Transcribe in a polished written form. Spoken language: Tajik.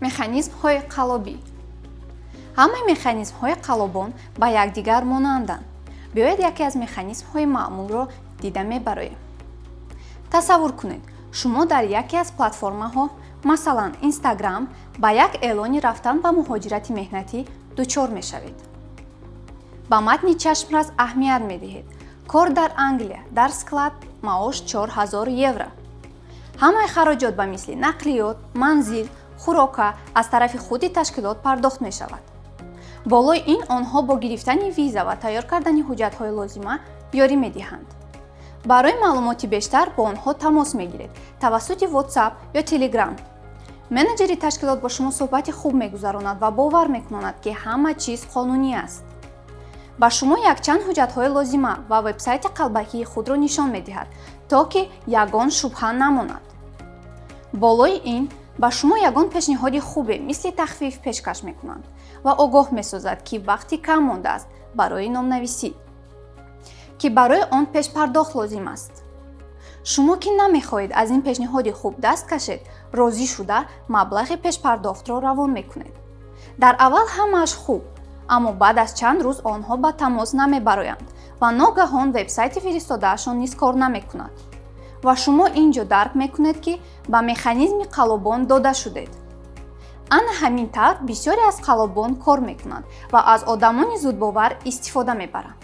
Механизмҳои қаллобӣ. Ҳамаи механизмҳои қаллобон ба якдигар монанданд. Биёед, яке аз механизмҳои маъмулро дида мебароем. Тасаввур кунед, шумо дар яке аз платформаҳо, масалан, Инстаграм, ба як эълони рафтан ба муҳоҷирати меҳнатӣ дучор мешавед. Ба матни чашмрас аҳамият медиҳед: кор дар Англия, дар склад, маош 4000 евро, ҳамаи хароҷот ба мисли нақлиёт, манзил, хӯрока аз тарафи худи ташкилот пардохт мешавад. Болои ин, онҳо бо гирифтани виза ва тайёр кардани ҳуҷҷатҳои лозима ёрӣ медиҳанд. Барои маълумоти бештар бо онҳо тамос мегиред тавассути WhatsApp ё Telegram. Менеҷери ташкилот бо шумо суҳбати хуб мегузаронад ва бовар мекунонад, ки ҳама чиз қонунӣ аст. Ба шумо якчанд ҳуҷҷатҳои лозима ва вебсайти қалбакии худро нишон медиҳад, то ки ягон шубҳа намонад. Болои ин, ба шумо ягон пешниҳоди хубе, мисли тахфиф, пешкаш мекунанд ва огоҳ месозад, ки вақти кам мондааст барои номнависӣ, ки барои он пешпардохт лозим аст. Шумо, ки намехоҳед аз ин пешниҳоди хуб даст кашед, розӣ шуда, маблағи пешпардохтро равон мекунед. Дар аввал ҳамааш хуб, аммо баъд аз чанд рӯз онҳо ба тамос намебароянд ва ногаҳон вебсайти фиристодаашон низ кор намекунад ва шумо ин ҷо дарк мекунед, ки ба механизми қаллобон дода шудед. Ана ҳамин тавр бисёре аз қаллобон кор мекунанд ва аз одамони зудбовар истифода мебаранд.